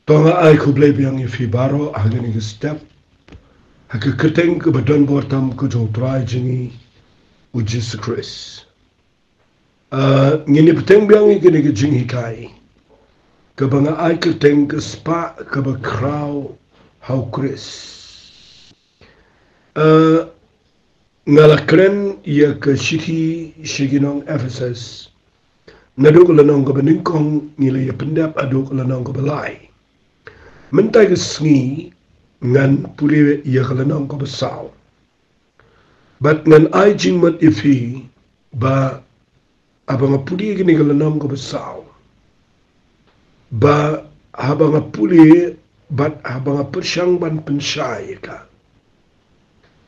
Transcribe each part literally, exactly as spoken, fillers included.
To nga ai khublei biang ïa phi baroh ha kane ka step, ha ka kyrteng kaba don bor tam ka jong U Trai jong ngi U Jisu Khrist. Ah, ngin ïa bteng biang ïa kane ka jinghikai kaba nga ai kyrteng ka spah kaba khraw ha U Khrist. Ah, nga la kren ïa ka shithi sha ki nong Ephesus, naduh ka lynnong kaba nyngkong, ngi la ïa pyndep haduh ka lynnong kaba lai. Mynta ka sngi ngan pule ïa ka lynnong kaba saw. Bad ngan ai jingmut ïa phi ba haba nga pule ïa kane ka lynnong kaba saw, ba haba nga pule bad haba nga pyrshang ban pynshai ïa ka,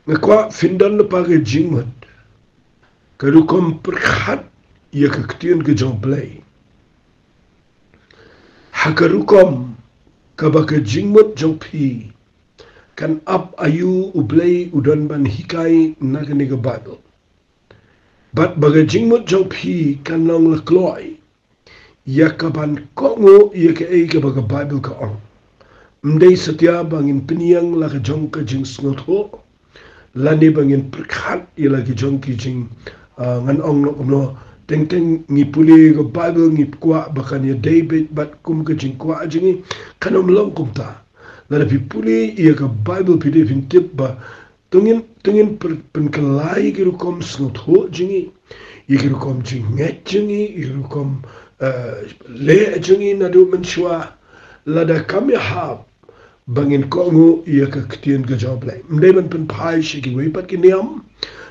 nga kwah phin don lypa ka jingmut, ka rukom pyrkhat ïa ka ktien ka jong U Blei, ha ka rukom kaba ka jingmut jong phi kan ap aïu U Blei u don ban hikai na kane ka Baibl. Bad ba ka jingmut jong phi kan long la kloi ïa ka ban kohnguh ïa kaei kaba ka Baibl ka ong. Ym dei satia ba ngin pynïeng la ka jong ka jingsngewthuh, lane ba ngin pyrkhat ïa la ki jong ki jing, ah, ngan ong noh kumno, teng teng ngi pule ka Baibl ngi kwah ba kan ïadei beit bad kum ka jingkwah jong ngi, kan ym long kumta. Lada phi pule ïa ka Baibl phi dei phin tip ba to ngin, to ngin pyn-, pynkylla ïa ki rukom sngewthuh jong ngi, ïa ki rukom jingngeit jong ngi, ïa ki rukom, eh, leh jong ngi naduh mynshuwa, lada kam ïahap ba ngin kohnguh ïa ka ktien ka jong U Blei. Ym dei ban pynphai sha kiwei pat ki niam,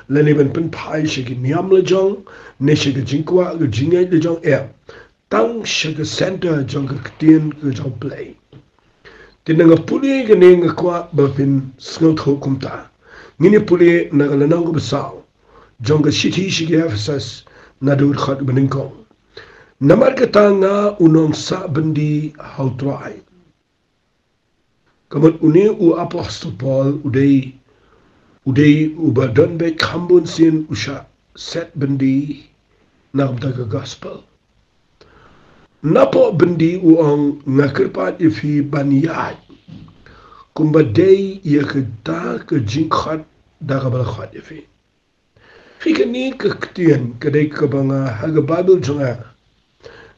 lane ban pynphai sha ki niam la jong, ne sha ka jingkwah ka jingngeit la jong, eh, tang sha ka center jong ka ktien ka jong U Blei. Te na nga pule kane nga kwah ba phin sngewthuh kumta. Ngin ïa pule na ka lynnong kaba saw jong ka shithi sha ki Ephesus, naduh dkhot ba nyngkong. Namar kata nga u nongsah byndi ha U Trai. Ka mut une u apostol Paul u dei, u dei uba don beit kham bun sien u shah set byndi na ka bynta ka gospel. Napoh byndi u ong nga kyrpad ïa phi ban ïaid kumba dei ïa kata ka jingkhot da kaba la khot ïa phi. Phi, kane ka ktien ka dei kaba nga ha ka Baibl jong nga,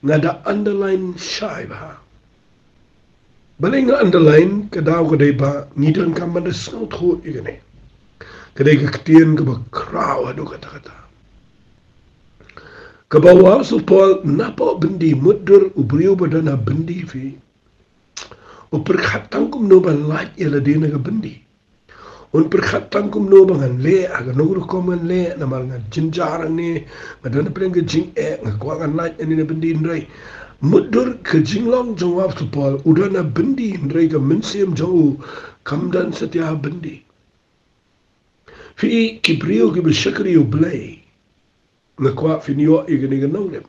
nga da underline shai bha. Balei nga underline? Ka daw ka dei ba ngi donkam ban da sngewthuh ïa kane. Ka dei ka ktien kaba khraw haduh katta katta. Kaba u apostol Paul, napoh byndi, mutdur u briew ba don ha byndi, phi, u pyrkhat tang kumno ban lait ïa lade na ka byndi. Un pyrkhat tang kumno ba ngan leh, ha kano ka rukom ngan leh, namar nga jynjar hangne, nga don hapdeng ka jingeh, nga kwah ngan lait hangne na byndi, hynrei mutdur ka jinglong jong u apostol Paul, u don ha byndi hynrei ka mynsiem jong u kam don satia ha byndi. Phi, ki briew kiba shakri U Blei, nga kwah phin ïoh ïa kane ka nongrim.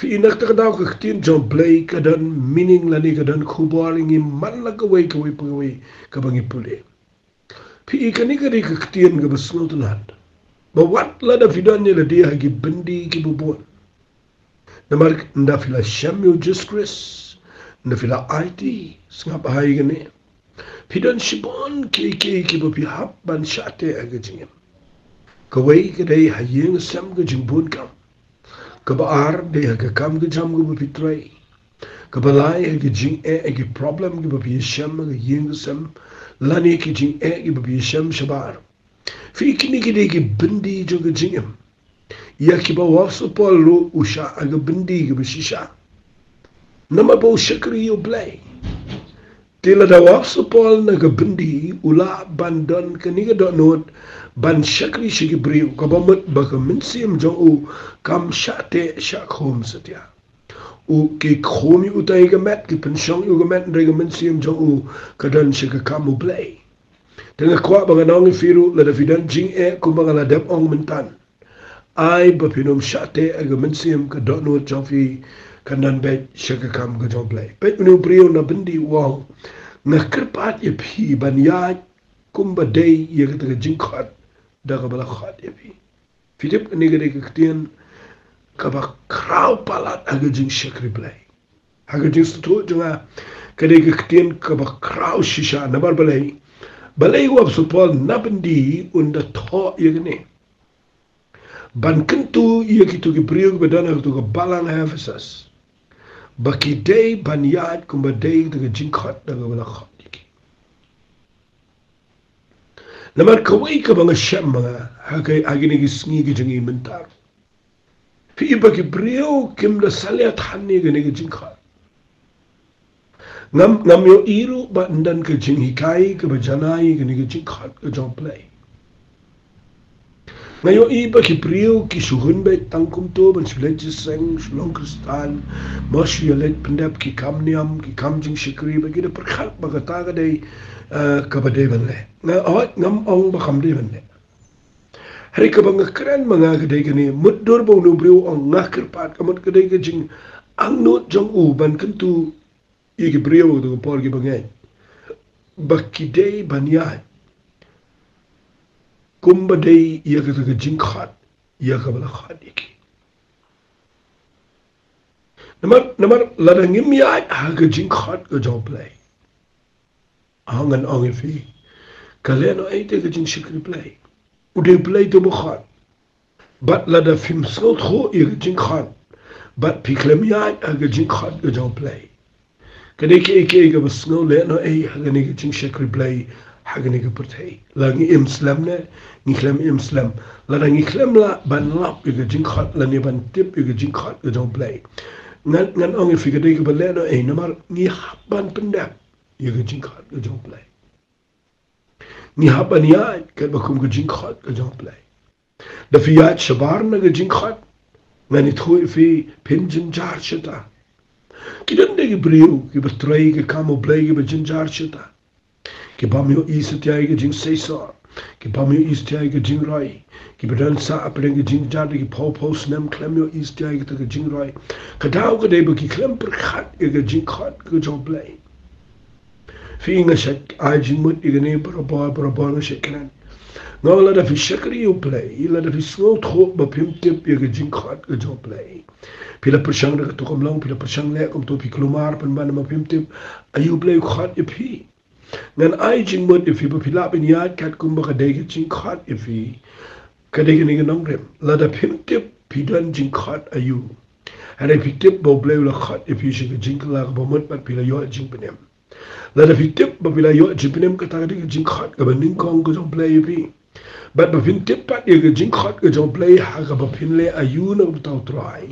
Phi, na kata ka daw ka ktien jong U Blei ka don meaning lane ka don khubor ïa ngi man la kawei kawei pa kawei kaba ngi pule. Phi, kane ka dei ka ktien kaba sngewtynnat, ba wat lada phi don ïa lade ha ki byndi kiba bun, namar ynda phi la shem ïa u Jisu Khrist, ynda phi la aiti, sngap bha ïa kane, phi don shibun kiei kiei kiba phi hap ban shah teh ha ka jingim. Kawei ka dei ha ïing ha sem, ka jingbun kam. Kaba ar dei ha ka kam ka jam kaba phi trei. Kaba lai ha ka jingeh, ha ki problem kiba phi ïashem ha ka ïing ka sem, lane ki jingeh kiba phi ïashem shabar. Phi, kine ki dei ki byndi jong ka jingim ïa kiba u apostol Paul ruh u shah ha ka byndi kaba shisha, namar ba u shakri U Blei. Te lada u apostol Paul na ka byndi u lah ban don kane ka dohnud ban shakri sha ki briew, kaba mut ba ka mynsiem jong u kam shah teh shah khum satia. U, ki khum ïa uta ïa ka met, ki pynshong ïa u ka met, hynrei ka mynsiem jong u ka don sha ka kam U Blei. Te nga kwah ba ngan ong ïa phi ruh, lada phi don jingeh kumba nga la dep ong mynta, ai ba phin ym shah teh ha ka mynsiem, ka dohnud jong phi kan don beit sha ka kam ka jong U Blei. Peit, une u briew na byndi u ong, nga kyrpad ïa phi ban ïaid kumba dei ïa kata ka jingkhot da kaba la khot ïa phi. Phi tip, kane ka dei ka ktien kaba khraw palat ha ka jingshakri Blei. Ha ka jingsngewthuh jong nga, Ka dei ka ktien kaba khraw shisha namar balei. Balei u Apostol Paul na byndi un da thoh ïa kane. Ban kyntu ïa kito ki briew kiba don ha kato ka balang ha Ephesus. Ba ki dei ban ïaid kumba dei kato ka jingkhot da kaba la khot ïa ki. Namar kawei kaba nga shem ma nga, ha ka, ha kine ki sngi ki jong ngi mynta. Phi i ba ki briew kim da salia than ïa kane ka jingkhot. Ngam, ngam ïohi ruh ba ynda ka jinghikai kaba janai kane ka jingkhot ka jong U Blei. Nga ïohi ba ki briew ki shu hun beit tang kumto ban shu leit jingïaseng, shu long Khristan, mo shu ïaleit pyndep ki kam niam, ki kam jingshakri, ba ki da pyrkhat ba kata ka dei, eh, kaba dei ban leh. Nga ong, ngam ong ba kam dei ban leh. Hynrei kaba nga kren ma nga ka dei kane, mutdur ba uno u briew u ong nga kyrpad, ka mut ka dei ka jingangnud jong u ban kyntu ïa ki briew ha kato ka por kiba ngeit ba ki dei ban ïaid kumba dei ïa kato ka jingkhot ïa kaba la khot ïa ki. Namar, namar lada ngim ïaid ha ka jingkhot ka jong U Blei, ngan ong ïa phi, ka lehnohei te ka jingshakri Blei. U dei U Blei te u ba khot. Bad lada phim sngewthuh ïa ka jingkhot bad phi khlem ïaid ha ka jingkhot ka jong U Blei, ka dei kaei kaei kaba sngew lehnohei ha kane ka jingshakri Blei ha kane ka pyrthei. La ngi im slem ne ngi khlem im slem, lada ngi khlem lah ban lap ïa ka jingkhot lane ban tip ïa ka jingkhot ka jong U Blei, ngan, ngan ong ïa phi ka dei kaba lehnohei namar ngi hap ban pyndep ïa ka jingkhot ka jong U Blei. Ngi hap ban ïaid katba kum ka jingkhot ka jong U Blei. Da phi ïaid shabar na ka jingkhot, ngan ïathuh ïa phi, phin jynjar shata. Ki don de ki briew kiba trei ka kam U Blei kiba jynjar shata. Ki bym ïohi satia ïa ka jingseisoh, ki bym ïohi satia ïa ka jingroi, kiba don sah hapdeng ka jingjynjar da ki phew phew snem khlem ïohi satia ïa kata ka jingroi. Ka daw ka dei ba ki khlem pyrkhat ïa ka jingkhot ka jong U Blei. Phi, nga shait ai jingmut ïa kane barabor, barabor nga shait kren. Nga ong lada phi shakri ïa U Blei, lada phi sngewthuh ba phim tip ïa ka jingkhot ka jong U Blei, phi la pyrshang da kato kam long, phi la pyrshang leh kumto, phi kulmar pynban namar phim tip aïu U Blei u khot ïa phi. Ngan ai jingmut ïa phi ba phi lah ban ïaid katkum ba ka dei ka jingkhot ïa phi. Ka dei kane ka nongrim. Lada phim tip phi don jingkhot aïu, hynrei phi tip ba U Blei u la khot ïa phi sha ka jingkylla kaba mut bad phi la ïoh jingpynim. Lada phi tip ba phi la ïoh jingpynim, kata ka dei ka jingkhot kaba nyngkong ka jong U Blei ïa phi. Bad ba phin tip pat ïa ka jingkhot ka jong U Blei ha kaba phin leh aïu na ka bynta U Trai.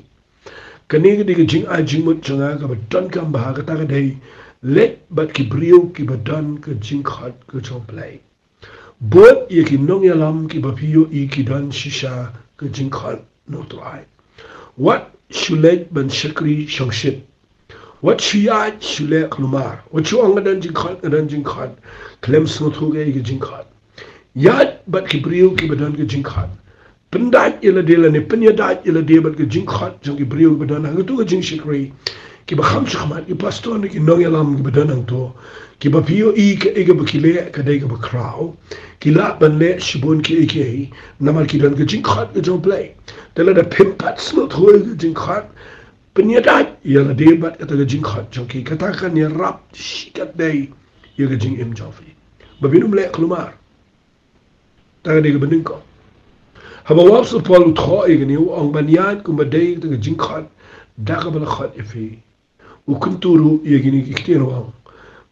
Kane ka dei ka jingai jingmut jong nga kaba donkam bha, kata ka dei leit bad ki briew kiba don ka jingkhot ka jong U Blei. Bud ïa ki nongïalam kiba phi ïohi ki don shisha ka jingkhot na U Trai. Wat shu leit ban shakri shongshit. Wat shu ïaid shu leh kulmar. Wat shu ong nga don jingkhot, nga don jingkhot, khlem sngewthuh ïa ka jingkhot. Ïaid bad ki briew kiba don ka jingkhot. Pyndait ïa lade lane pynïadait ïa lade bad ka jingkhot jong ki briew kiba don ha kato ka jingshakri, kiba kham shakhmat, ki pastor ne ki nongïalam kiba don hangto, kiba phi ïohi kaei kaba ki leh ka dei kaba khraw. Ki lah ban leh shibun kiei kiei namar ki don ka jingkhot ka jong U Blei. Te lada phim pat sngewthuh ïa ka jingkhot, pynïadait ïa lade bad kata ka jingkhot jong ki, kata kan ïarap shikatdei ïa ka jingim jong phi ba phin ym leh kulmar. Kata ka dei kaba nyngkong. Haba u Apostol Paul u thoh ïa kane, u ong ban ïaid kumba dei kata ka jingkhot da kaba la khot ïa phi. U kyntu ruh ïa kine ki ktien, u ong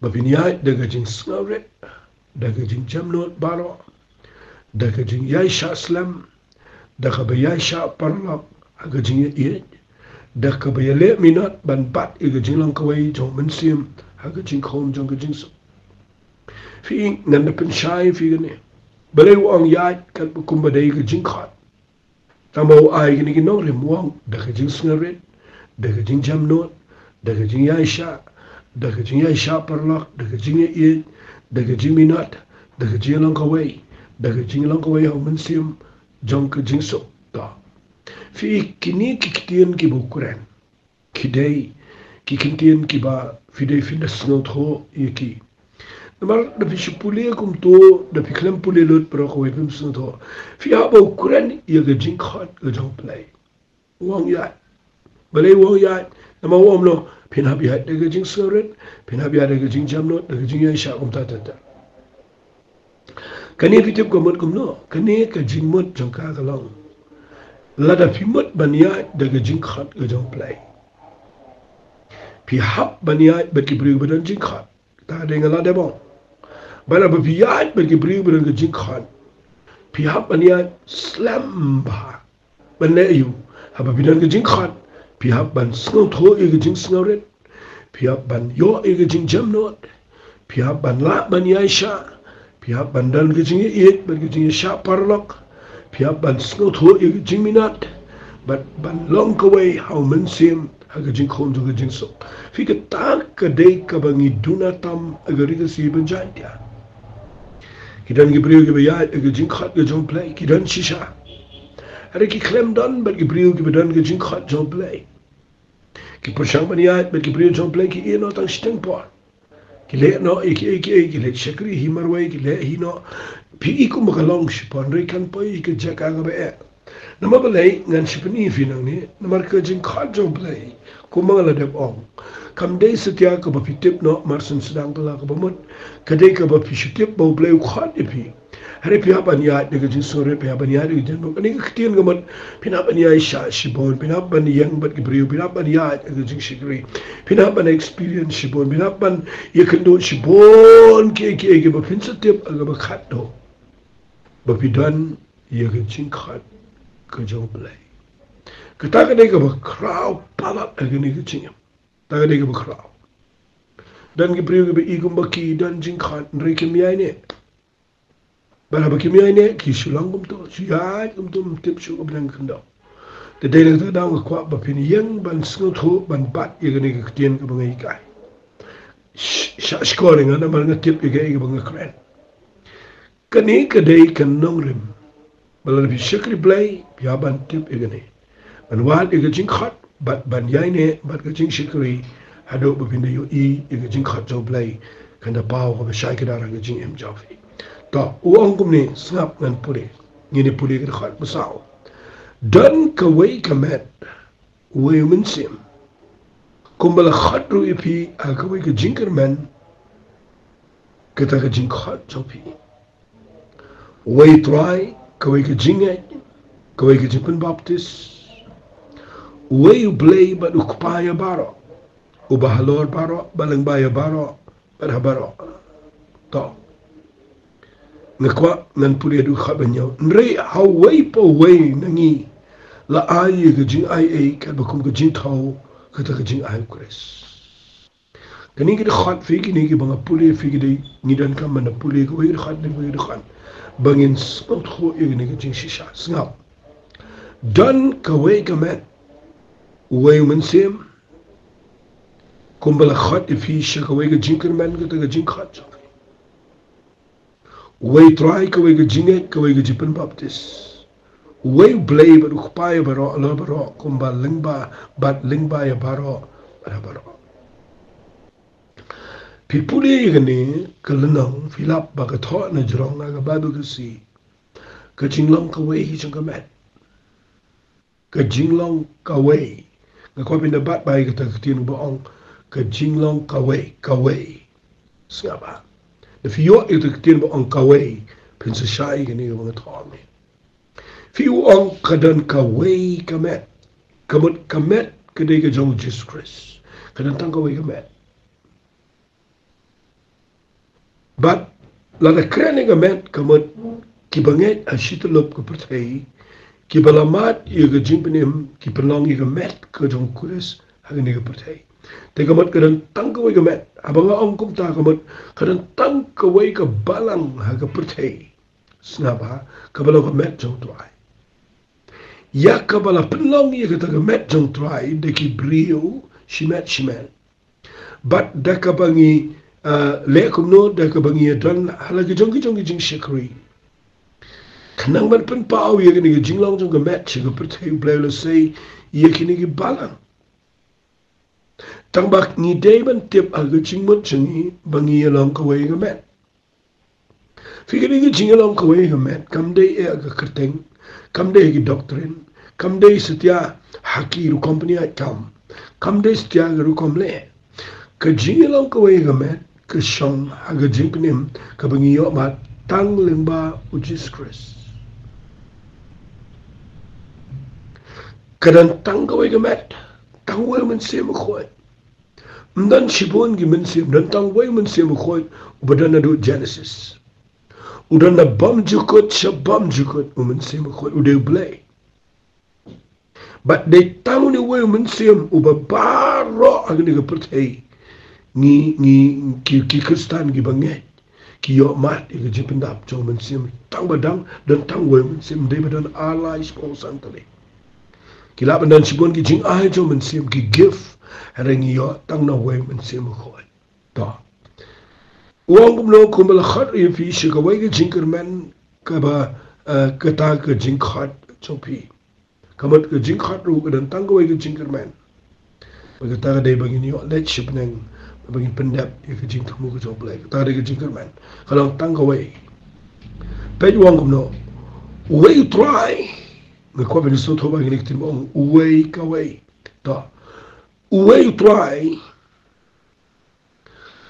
ba phin ïaid da ka jingsngewrit, da ka jingjemnud baroh, da ka jingïaishah slem, da kaba ïaishah paralok ha ka jingïaieit, da kaba ïaleh minot ban bat ïa ka jinglong kawei jong u Mynsiem ha ka jingkhum jong ka jingsuk. Phi, ngan da pynshai phi kane. Balei u ong ïaid katba kumba dei ka jingkhot? Tangba u ai kine ki nongrim, u ong da ka jingsngewrit, da ka jingjemnud, da ka jingïaishah, da ka jingïaishah paralok, da ka jingïaieit, da ka jingminot, da ka jinglong kawei, da ka jinglong kawei ha u Mynsiem jong ka jingsuk. To. Phi, kine ki ktien kiba u kren, ki dei ki ktien kiba phi dei phin da sngewthuh ïa ki. Namar da phi shu pule kumto, da phi khlem pule lut baroh kawei, phim sngewthuh. Phi, haba u kren ïa ka jingkhot ka jong U Blei, u ong ïaid. Balei u ong ïaid? Namar u ong noh, Phin hap ïaid da ka jingsngewrit, phin hap ïaid da ka jingjemnud, da ka jingïaishah kumta ter ter. Kane phi tip ka mut kumno, kane ka jingmut jong ka ka long. Lada phi mut ban ïaid da ka jingkhot ka jong U Blei, phi hap ban ïaid bad ki briew ba don jingkhot. Ta ka dei nga la dep ong. Bad haba phi ïaid bad ki briew ba don ka jingkhot, phi hap ban ïaid slem bha. Ban leh aïu? Haba phi don ka jingkhot, phi hap ban sngewthuh ïa ka jingsngewrit. Phi hap ban ïoh ïa ka jingjemnud. Phi hap ban lah ban ïaishah. Phi hap ban don ka jingïeit bad ka jingïaishah paralok. Phi hap ban sngewthuh ïa ka jingminot. Bad ban long kawei ha U Mynsiem ha ka jingkhum jong ka jingsuk. Phi, kata ka dei kaba ngi duna tam ha ka ri Khasi ban Jaintia. Ki don ki briew kiba ïaid ha ka jingkhot ka jong U Blei, ki don shisha. Hynrei ki khlem don bad ki briew kiba don ka jingkhot jong U Blei. Ki pyrshang ban ïaid bad ki briew jong U Blei, ki ïeh noh tang shiteng por. Ki leh noh ïa kiei kiei, ki leit shakri hi marwei, ki leh hi noh. Phi i kumba ka long shipor, hynrei kan poi ha ka jaka kaba eh. Namar balei ngan shu pyni ïa phi nangne? Namar ka jingkhot jong U Blei, kumba nga la dep ong, kam dei satia kaba phi tip noh mar shu sdang ka la kaba mut. Ka dei kaba phi shu tip ba U Blei u khot ïa phi. Hynrei phi hap ban ïaid da ka jingsngewrit, phi hap ban ïaid da ka jingmut. Kane ka ktien ka mut, phin hap ban ïaishah shibun, phin hap ban ïeng bad ki briew, phin hap ban ïaid da ka jingshakri, phin hap ban experience shibun, phin hap ban ïakynduh shibun kiei kiei kiba phin sa tip ha kaba khatduh ba phi don ïa ka jingkhot ka jong U Blei. Kata ka dei kaba khraw palat ha kane ka jingim. Kata ka dei kaba khraw. Don ki briew kiba i kumba ki don jingkhot, hynrei kim ïaineh. Bad haba kim ïaineh, ki shu long kumto, shu ïaid kumto, ym tip shuh ka bneng khyndew. Te dei na kata ka daw nga kwah ba phin ïeng ban sngewthuh, ban bat ïa kane ka ktien kaba nga hikai. Sh-, shah shkor ïa nga namar nga tip ïa kaei kaba nga kren. Kane ka dei ka nongrim. Ba lada phi shakri Blei, phi hap ban tip ïa kane. Ban wad ïa ka jingkhot, bad ban ïaineh bad ka jingshakri, haduh ba phin da ïohi ïa ka jingkhot jong U Blei kan da paw kaba shai kdar ha ka jingim jong phi. To, u ong kumne, sngap ngan pule. Ngin ïa pule ka dkhot ba saw. Don kawei ka met, uwei u mynsiem. Kumba la khot ruh ïa phi ha kawei ka jingkyrmen, kata ka jingkhot jong phi. Uwei u Trai, kawei ka jingngeit, kawei ka jingpynbaptis. Uwei U Blei bad U Kpa ïa baroh, uba halor baroh, uba lyngba ïa baroh, bad ha baroh. To. Nga kwah ngan pule haduh kaba hynñiew. Hynrei ha uwei pa uwei na ngi la ai ïa ka jingai ei katba kum ka jingthaw, kata ka jingai U Khrist. Kane ka dkhot, phi, kine kiba nga pule, phi, ki dei, ngi donkam ban da pule kawei ka dkhot ne kawei ka dkhot ba ngin sngewthuh ïa kane ka jingshisha. Sngap. Don kawei ka met, uwei u mynsiem, kumba la khot ïa phi sha kawei ka jingkyrmen, kata ka jingkhot jong phi. Uwei u Trai, kawei ka jingngeit, kawei ka jingpynbaptis. Uwei U Blei bad U Kpa ïa baroh, halor baroh, kumba lyngba, bad lyngba ïa baroh, bad ha baroh. Phi pule ïa kane ka lynnong, phi lap ba ka thoh na jrong ha ka Baibl Khasi, ka jinglong kawei jong ka met. Ka jinglong kawei. Nga kwah phin da bat bha ïa kata ka ktien ba ong ka jinglong kawei, kawei. Sngap bha. Da phi ïoh ïa kata ka ktien ba ong kawei, phin sa shai ïa kane kaba nga thoh hangne. Phi, u ong ka don kawei ka met. Ka mut ka met ka dei ka jong u Jisu Khrist. Ka don tang kawei ka met. Bad lada kren ïa ka met, ka mut kiba ngeit ha shi tyllup ka pyrthei, kiba la mad ïa ka jingpynim, ki pynlong ïa ka met ka jong u Khrist ha kane ka pyrthei. Te ka mut ka don tang kawei ka met. Haba nga ong kumta, ka mut ka don tang kawei ka balang ha ka pyrthei. Sngap bha, kaba long ka met jong u Trai. Ïa kaba la pynlong ïa kata ka met jong u Trai da ki briew shimet shimet. Bad da kaba ngi, ah, leh kumno, da kaba ngi ïa don ha la ki jong ki jong ki jingshakri. Khnang ban pynpaw ïa kane ka jinglong jong ka met sha ka pyrthei, U Blei u la sei ïa kine ki balang. Tang ba ngi dei ban tip ha ka jingmut jong ngi ba ngi ïa long kawei ka met. Phi, kane ka jingïalong kawei ka met kam dei eh ha ka kyrteng, kam dei ha ki doctrine, kam dei satia ha ki rukom pynïaid kam. Kam dei satia ka rukom leh. Ka jingïalong kawei ka met ka shong ha ka jingpynim kaba ngi ïoh mad tang lyngba u Jisu Khrist. Ka don tang kawei ka met, tang uwei u Mynsiem Bakhuid. Ym don shibun ki mynsiem, don tang uwei u Mynsiem Bakhuid uba don naduh Genesis. U don na bymjukut sha bymjukut, u Mynsiem Bakhuid u dei U Blei. Bad dei tang une uwei u Mynsiem uba baroh ha kane ka pyrthei ngi, ngi, ki, ki Khristan kiba ngeit ki ïoh mad ïa ka jingpyndap jong u Mynsiem. Tang ba dang don tang uwei u Mynsiem, ym dei ba don ar lai, shiphew, san tylli. Ki lah ban don shibun ki jingai jong u Mynsiem, ki gift, hynrei ngi ïoh tang na uwei u Mynsiem Bakhuid. To. U ong kumno, kumba la khot ïa phi sha kawei ka jingkyrmen kaba, eh, kata ka jingkhot jong phi. Ka mut ka jingkhot ruh ka don tang kawei ka jingkyrmen. Bad kata ka dei ba ngin ïoh leit sha bneng, ba ngin pyndep ïa ka jingthmu ka jong U Blei. Kata ka dei ka jingkyrmen. Ka long tang kawei. Peit u ong kumno. Uwei U Trai. Nga kwah ban sngewthuh ba ngin ktien ba ong uwei kawei. To. Uwei U Trai.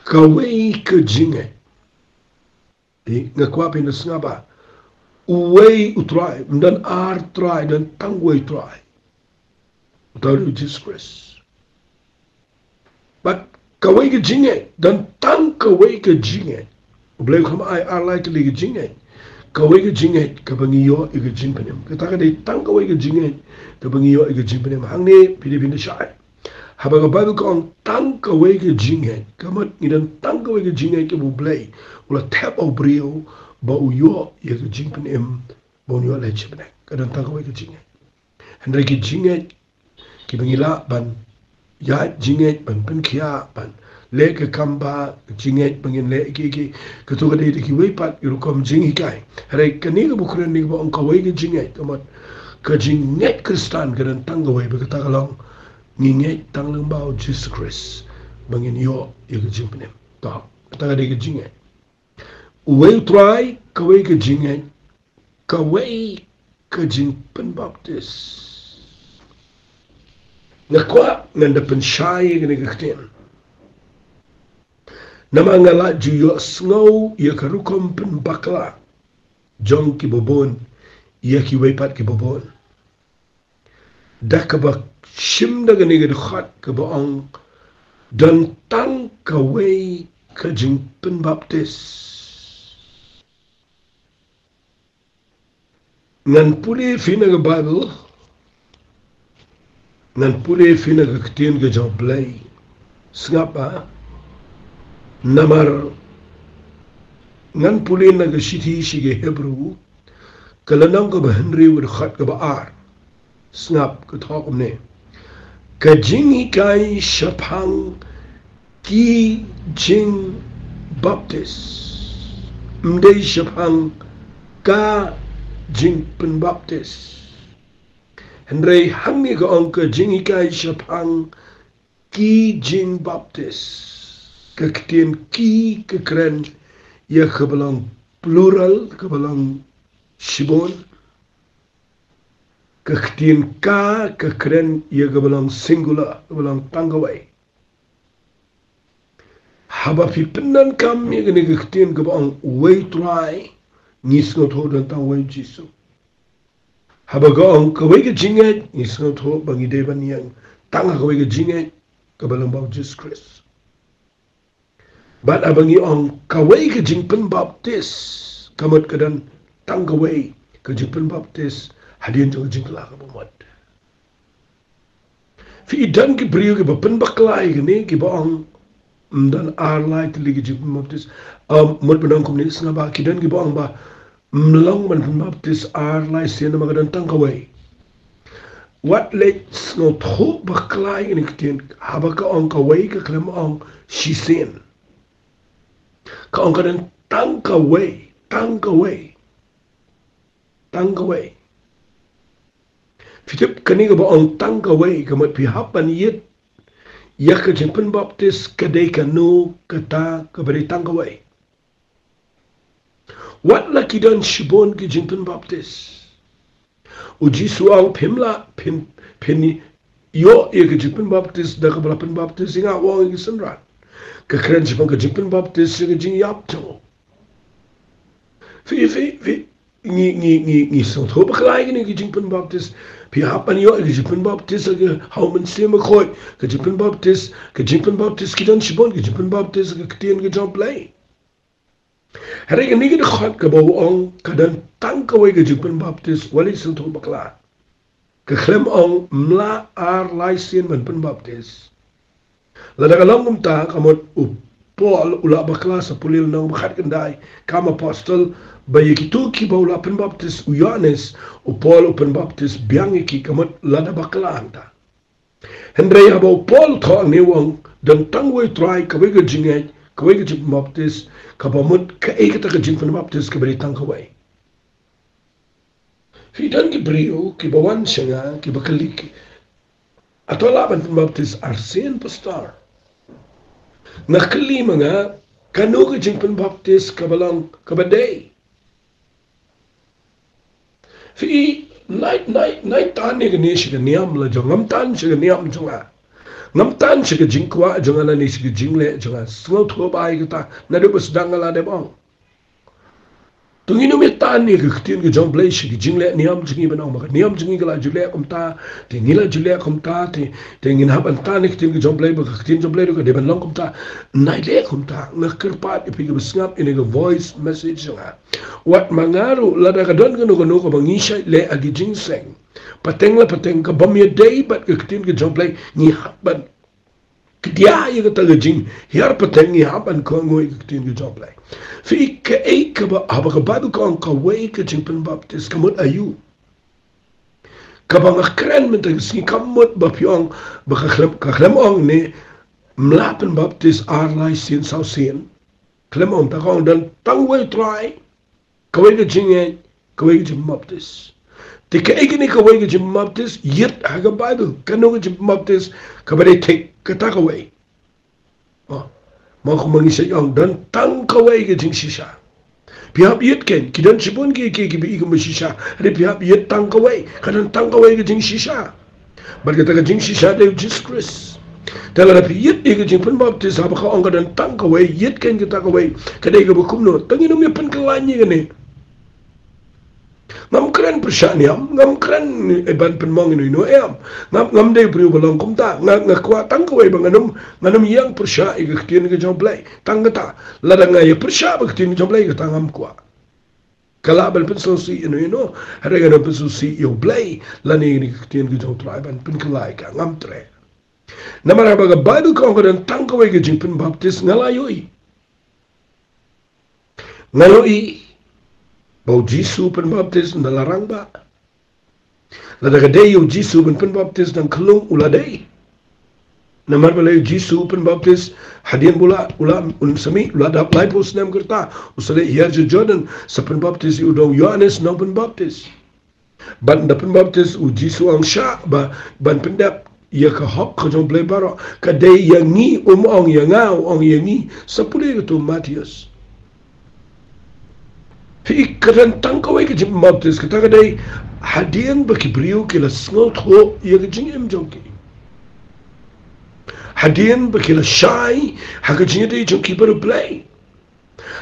Kawei ka jingngeit. Nga kwah phin da sngap ba uwei U Trai, ym don ar Trai, don tang uwei U Trai. Uta u dei u Jisu Khrist. Bad kawei ka jingngeit, don tang kawei ka jingngeit. U Blei um ai ar lai tylli ka jingngeit. Kawei ka jingngeit kaba ngi ïoh ïa ka jingpynim. Kata ka dei tang kawei ka jingngeit kaba ngi ïoh ïa ka jingpynim. Hangne phi dei phin da shai. Haba ka Baibl ka ong tang kawei ka jingngeit, ka mut ngi don tang kawei ka jingngeit kaba U Blei u la thep ha u briew ba u ïoh ïa ka jingpynim, ba un ïoh leit sha bneng. Ka don tang kawei ka jingngeit. Hynrei ki jingngeit kiba ngi lah ban ïaid jingngeit, ban pynkhiah, ban leh ka kam ba jingngeit ba ngin leh ki, ki, kato ka dei da kiwei pat ki rukom jinghikai. Hynrei kane kaba u kren ne kaba ong kawei ka jingngeit, ka mut ka jingngeit Khristan ka don tang kawei, ba kata ka long ngi ngeit tang lyngba u Jisu Khrist ba ngin ïoh ïa ka jingpynim. To, kata ka dei ka jingngeit. Uwei U Trai, kawei ka jingngeit, kawei ka jingpynbaptis. Nga kwah ngan da pynshai ïa kane ka ktien. Namar nga la ju ïohsngew ïa ka rukom pynbakla jong kiba bun ïa kiwei pat kiba bun. Da kaba shim da kane ka dkhot kaba ong don tang kawei ka jingpynbaptis. Ngan pule phi na ka Baibl, ngan pule phi na ka ktien ka jong U Blei. Sngap ba, namar ngan pule na ka shithi sha ki Hebru, ka lynnong kaba hynriew, ka dkhot kaba ar. Sngap, ka thoh kumne. Ka jinghikai shaphang ki jingbaptis. Ym dei shaphang ka jingpynbaptis. Hynrei hangne ka ong ka jinghikai shaphang ki jingbaptis. Ka ktien ki ka kren ïa kaba long plural, kaba long shibun. Ka ktien ka ka kren ïa kaba long singular, kaba long tang kawei. Haba phi pyndonkam ïa kane ka ktien kaba ong uwei U Trai, ngi sngewthuh don tang uwei U Jisu. Haba ka ong kawei ka jingngeit, ngi sngewthuh ba ngi dei ban ïeng tang ha kawei ka jingngeit kaba lyngba u Jisu Khrist. Bad haba ngi ong kawei ka jingpynbaptis, ka mut ka don tang kawei ka jingpynbaptis hadien jong ka jingkylla kaba mut. Phi i don ki briew kiba pynbakla ïa kane, kiba ong ym don ar lai tylli ka jingbaptis. Ym, mut ban ong kumne, sngap ba ki don kiba ong ba ym long ban pynbaptis ar lai sien namar ka don tang kawei. Wat leit sngewthuh bakla ïa kane ka ktien, haba ka ong kawei ka khlem ong shisien. Ka ong ka don tang kawei, tang kawei. Tang kawei. Phi tip kane kaba ong tang kawei, ka mut phi hap ban ïeit ïa ka jingpynbaptis ka dei kano kata kaba dei tang kawei. Wat la ki don shibun ki jingpynbaptis. U Jisu u ong phim lah, phin, phin, ïoh ïa ka jingpynbaptis da kaba la pynbaptis ïa nga, u ong ïa ki synran. Ka kren shaphang ka jingpynbaptis ïa ka jingïap jong u. Phi, phi, phi, ngi, ngi, ngi, ngi sngewthuh bakla ïa kine ki jingpynbaptis. Phi hap ban ïoh ïa ka jingpynbaptis ha ka, ha u Mynsiem Bakhuid. Ka jingpynbaptis, ka jingpynbaptis ki don shibun, ka jingpynbaptis ha ka ktien ka jong U Blei. Hynrei kane ka dkhot kaba u ong ka don tang kawei ka jingpynbaptis, wat la sngewthuh bakla. Ka khlem ong mla ar lai sien ban pynbaptis. Lada ka long kumta, ka mut u Paul u la bakla sa pule lynnong ba khatkhyndai kam apostol, ba ïa kito kiba u la pynbaptis u Ïoannis, u Paul u pynbaptis biang ïa ki, ka mut lada bakla hangta. Hynrei haba u Paul u thoh hangne u ong, don tang uwei u Trai, kawei ka jingngeit, kawei ka jingpynbaptis, kaba mut kaei kata ka jingpynbaptis kaba dei tang kawei. Phi, don ki briew kiba wan sha nga kiba kylli ki, hato lah ban pynbaptis arsien, pastor? Nga kylli ma nga, kano ka jingpynbaptis kaba long kaba dei? Phi, nai, nai, nai tan ïa kane sha ka niam la jong, ngam tan sha ka niam jong nga. Ngam tan sha ka jingkwah jong nga lane sha ka jingleh jong nga. Sngewthuh ba ïa kata, naduh ba sdang nga la dep ong. To ngin ym ïa tan ïa ka ktien ka jong U Blei sha ka jingleh niam jong ngi ban ong ba ka niam jong ngi ka la ju leh kumta, te ngi la ju leh kumta, te, te ngin hap ban tan ïa ka ktien ka jong U Blei ba ka ktien jong U Blei ruh ka dei ban long kumta. Nai leh kumta, nga kyrpad ïa phi kiba sngap ïa kane ka voice message jong nga. Wat ma nga ruh, lada ka don kano kano kaba ngi shait leh ha ki jingïaseng, pateng la pateng, ka bym ïadei bad ka ktien ka jong U Blei, ngi hap ban kdiah ïa kata ka jinghiar pateng, ngi hap ban kohnguh ïa ka ktien ka jong U Blei. Phi, kaei kaba, haba ka Baibl ka ong kawei ka jingpynbaptis, ka mut aïu? Kaba nga kren mynta ka sngi, kam mut ba phi ong ba ka khlem, ka khlem ong ne mla pynbaptis ar lai sien saw sien. Khlem ong, ta ka ong don tang uwei u Trai, kawei ka jingngeit, kawei ka jingbaptis. Te kaei kane kawei ka jingbaptis? Ïit ha ka Baibl, kano ka jingbaptis kaba dei thik, kata kawei. Oh, ma kumba ngi shait ong, don tang kawei ka jingshisha. Phi hap ïit kein, ki don shibun ki, ki, kiba i kumba shisha. Hynrei phi hap ïit tang kawei, ka don tang kawei ka jingshisha. Bad kata ka jingshisha dei u Jisu Khrist. Te lada phi ïit ïa ka jingpynbaptis, haba ka ong ka don tang kawei, ïit kein kata kawei, ka dei kaba kumno? Tang ngin ym ïa pynkylla ïa kane. Ngam kren pyrshah niam, ngam kren, eh, ban pynmong ïano ïano em. Ngam, ngam dei briew ba long kumta. Nga, nga kwah tang kawei ba ngan ym, ngan ym ïeng pyrshah ïa ka ktien ka jong U Blei. Tang kata. Lada nga ïa pyrshah bad ka ktien ka jong U Blei, kata ngam kwah. Ka lah ban pynsngewsih ïano ïano, hynrei ngan ym pynsngewsih ïa U Blei lane ïa ka ktien ka jong U Trai ban pynkylla ïa ka, ngam treh. Namar haba ka Baibl ka ong ka don tang kawei ka jingpynbaptis, nga la ïohi. Nga ïohi ba u Jisu u pynbaptis na la rangbah. Lada ka dei ïa u Jisu ban pynbaptis na khyllung, u la dei. Namar balei u Jisu u pynbaptis? Hadien ba u la, u la, un sa mih, u la dap laiphew snem ka rta, u sa leit hiar sha Jordan, sa pynbaptis ïa u da u Ïoannis nongpynbaptis. Bad ynda pynbaptis u Jisu, u ong shah ba ban pyndep ïa ka hok ka jong U Blei baroh, ka dei ïa ngi, um ong ïa nga, u ong ïa ngi. Sa pule ïa kato u Mathaios. Phi, ka don tang kawei ka jingpynbaptis, kata ka dei hadien ba ki briew ki la sngewthuh ïa ka jingim jong ki. Hadien ba ki la shai ha ka jingïadei jong ki bad U Blei.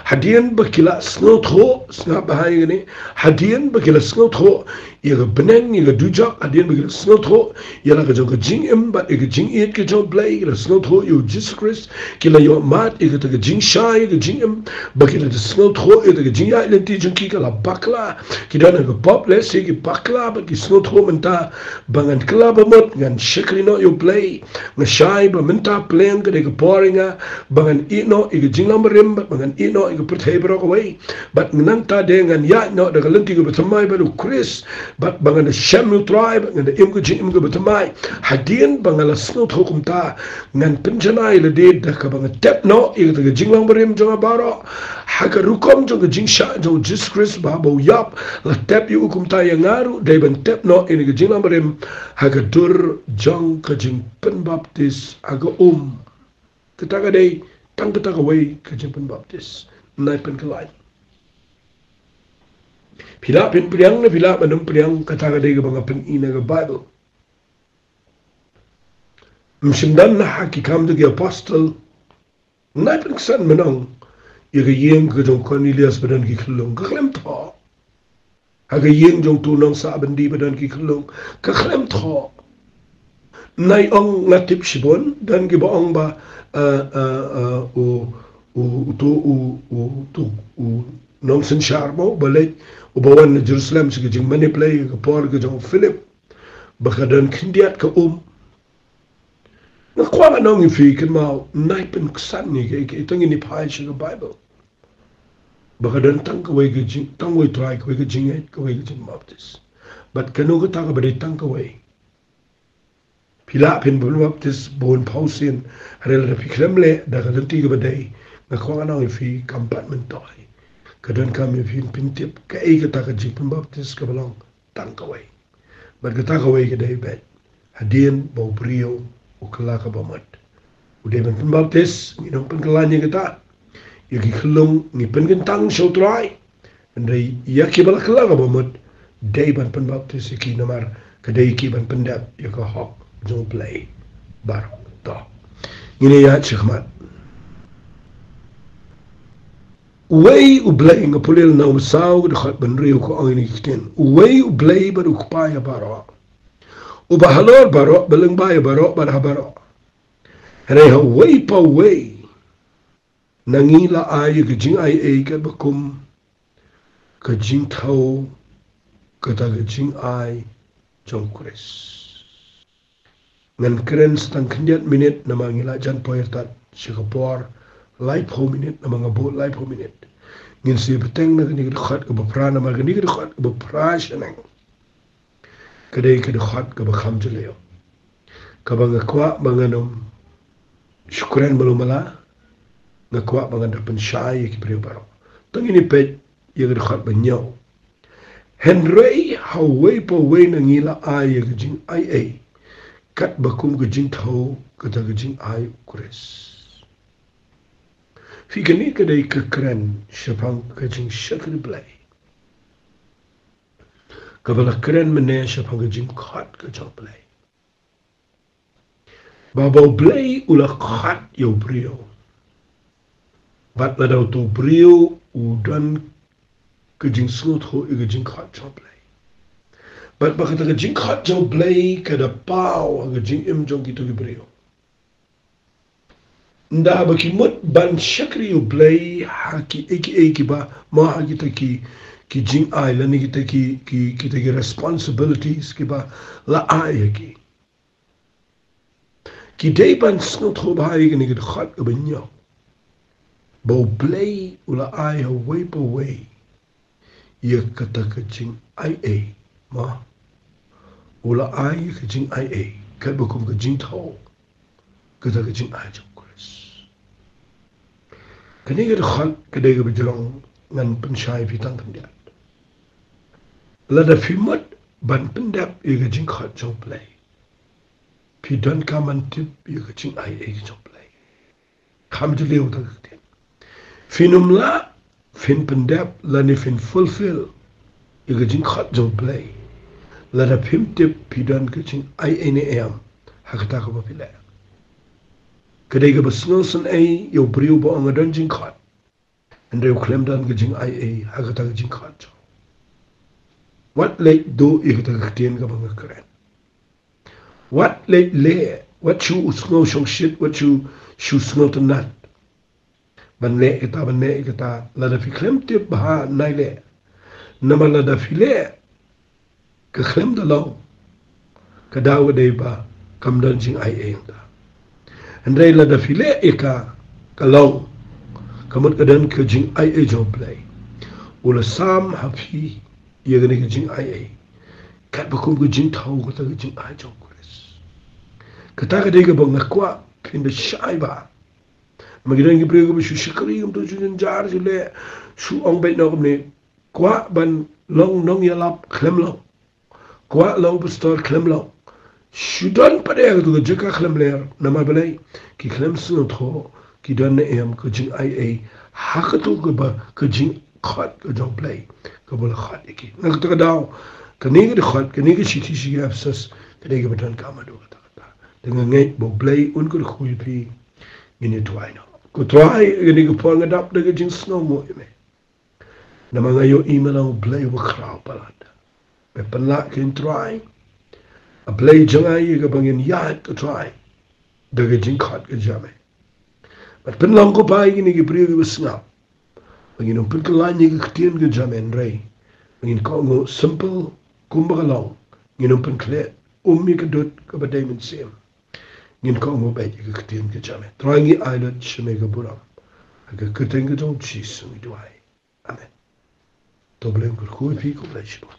Hadien ba ki la sngewthuh, sngap bha ïa kane, hadien ba ki la sngewthuh ïa ka bneng, ïa ka dujok, hadien ba ki la sngewthuh ïa la ka jong ka jingim bad ïa ka jingïeit ka jong U Blei, ki la sngewthuh ïa u Jisu Khrist, ki la ïoh mad ïa kata ka jingshai ïa ka jingim, ba ki la sngewthuh ïa kata ka jingïaid lynti jong ki ka la bakla, ki don ha ka pop lehse ki bakla, bad ki sngewthuh mynta ba ngan kylla ba mut, ngan shakri noh ïa U Blei. Nga shai ba mynta pleng ka dei ka por ïa nga ba ngan ïeh noh ïa ka jinglong barim bad ba ngan ïeh noh ïa ka pyrthei baroh kawei. Bad nangta de ngan ïaid noh da ka lynti kaba thymmai bad u Khrist, bad ba ngan da shem ïa u Trai bad ngan da im ka jingim kaba thymmai. Hadien ba nga la sngewthuh kumta, ngan pynjanai lade da kaba nga tep noh ïa kata ka jinglong barim jong nga baroh ha ka rukom jong ka jingshah jong u Jisu Khrist, ba haba u ïap la tep ïa u, kumta ïa nga ruh dei ban tep noh ïa kane ka jinglong barim ha ka dur jong ka jingpynbaptis ha ka um. Kata ka dei tang kata kawei ka jingpynbaptis. Nai pynkylla. Phi lah phin pdiang ne phi lah ban ym pdiang, kata ka dei kaba nga pyni na ka Baibl. Ym shym don ha ki Kam jong ki Apostol. Nai pynksan mynno ïa ka ïing ka jong u Kornelius ba don ki khyllung, ka khlem thoh. Ha ka ïing jong utu u nongsah byndi ba don ki khyllung, ka khlem thoh. Nai ong nga tip shibun, don kiba ong ba, eh, eh, eh, u, u, utu u, u, utu u nongsynshar mo, uba leit, uba wan na Jerusalem sha ka jingmane Blei, ka por ka jong u Philip, ba ka don khyndiat ka um. Nga kwah ban ong ïa phi, kynmaw, nai pynksan ïa kiei kiei, tang ngin ïa phai sha ka Baibl. Ba ka don tang kawei ka jing, tang wei Trai, kawei ka jingngeit, kawei ka jingbaptis. Bad kano kata kaba dei tang kawei? Phi lah phin pynbaptis bun phew sien, hynrei lada phi khlem leh da ka lynti kaba dei, nga kwah ngan ong ïa phi, kam pat myntoi. Ka donkam ïa phi phin tip kaei kata ka jingpynbaptis kaba long tang kawei. Bad kata kawei ka dei beit hadien ba u briew u kylla ka bamut. U dei ban pynbaptis, ngin ym pynkylla ïa kata. Ïa ki khyllung ngi pynkyntang sha u Trai. Hynrei ïa kiba la kylla ka bamut, dei ban pynbaptis ïa ki namar ka dei ki ban pyndep ïa ka hok jong u Blei baroh. To ngin ïa ïaid shakhmat. Uwei u Blei, nga pule na u saw ka dkhot ba hynriew, ka ong ïa kine ki ktien: Uwei u Blei bad u Kpa ïa baroh, uba halor baroh, ba lyngba ïa baroh bad ha baroh. Hynrei ha uwei pa uwei na ngi la ai ïa ka jingaiei katba kum ka jingthaw kata ka jingai jong u Khrist. Ngan kren sa tang khyndiat minit namar ngi la jan poi artat sha ka por laiphew minit, namar nga bud laiphew minit. Ngin sa ïa bteng na kane ka dkhot kaba phra, namar kane ka dkhot kaba phra shaneng ka dei ka dkhot kaba kham jylliew, kaba nga kwah ba ngan ym shu kren malu mala, nga kwah ba ngan da pynshai ïa ki briew baroh. To ngin ïa peit ïa ka dkhot ba hynñiew. Hynrei ha uwei pa uwei na ngi la ai ïa ka jingaiei katba kum ka jingthaw kata ka jingai u Khrist. Phi, kane ka dei ka kren shaphang ka jingshakri Blei, kaba la kren mynne shaphang ka jingkhot ka jong u Blei. Ba, ba u Blei u la khot ïa u briew, bad lada utu u briew u don ka jingsngewthuh ïa ka jingkhot jong u Blei, bad ba kata ka jingkhot jong u Blei ka da paw ha ka jingim jong kito ki briew, ynda ba ki mut ban shakri ïa u Blei ha kiei kiei kiba, mo, ha kita ki, ki jingai lane kita ki, ki, kita ki responsibilities kiba la ai ha ki, ki dei ban sngewthuh bha ïa kane ka dkhot kaba hynñiew, ba u Blei u la ai ha uwei pa uwei ïa kata ka jingaiei, mo. U la ai ïa ka jingaiei katba kum ka jingthaw kata ka jingai jong u Khrist. Kane ka dkhot ka dei kaba jrong, ngan pynshai ïa phi tang khyndiat. Lada phi mut ban pyndep ïa ka jingkhot jong u Blei, phi donkam ban tip ïa ka jingaiei ka jong u Blei. Kham jylliew tang ka ktien. Phin ym lah phin pyndep lane phin fulfill ïa ka jingkhot jong u Blei lada phim tip phi don ka jingaiei ne em ha kata kaba phi leh. Ka dei kaba sngewsynei ïa u briew ba ong nga don jingkhot, hynrei u khlem don ka jingaiei ha kata ka jingkhot jong u. Wat leit duh ïa kata ka ktien kaba nga kren. Wat leit leh, wat shu sngew shongshit, wat shu, shu sngewtynnat ban leh kata, ban leh kata, lada phi khlem tip bha nai leh. Namar lada phi leh ka khlem da long, ka daw ka dei ba kam don jingaiei ïa kata. Hynrei lada phi leh ïa ka, ka long, ka mut ka don ka jingaiei jong u Blei. U la sam ha phi ïa kane ka jingaiei katba kum ka jingthaw kata ka jingai jong u Khrist. Kata ka dei kaba nga kwah phin da shai bha. Namar ki don ki briew kiba shu shakri, kumta shu jynjar, shu leh, shu ong beit noh kumne, kwah ban long nongïalap, khlem long. Kwah long pastor, khlem long. Shu don pat ïa katu ka jaka, khlem ler. Namar balei? Ki khlem sngewthuh ki don ne em ka jingaiei ha katu kaba, ka jingkhot ka jong u Blei kaba u la khot ïa ki. Na kata ka daw, kane ka dkhot, kane ka shithi sha ki Ephesus ka dei kaba donkam haduh katta katta. Te nga ngeit ba U Blei un kyrkhu ïa phi. Ngin ïa duwai noh. Ko Trai, ha kane ka por nga dap da ka jingsngewnguh ïa me. Namar nga ïohi me long U Blei uba khraw palat. Me pynlah ïa ngi Trai. A Blei jong nga, ïa kaba ngin ïaid ko Trai da ka jingkhot ka jong me. Bad pynlong ko Blei ïa kine ki briew kiba sngap. Ba ngin ym pynkylla ïa ka ktien ka jong me, hynrei ba ngin kohnguh simple kumba ka long. Ngin ym pynkhleh, um ïa ka dud kaba dei mynsiem. Ngin kohnguh beit ïa ka ktien ka jong me. Trai, ngi ai lut sha me ka burom. Ha ka kyrteng ka jong U Jisu ngi duwai. Amen. To U Blei un kyrkhu ïa phi, khublei shibun.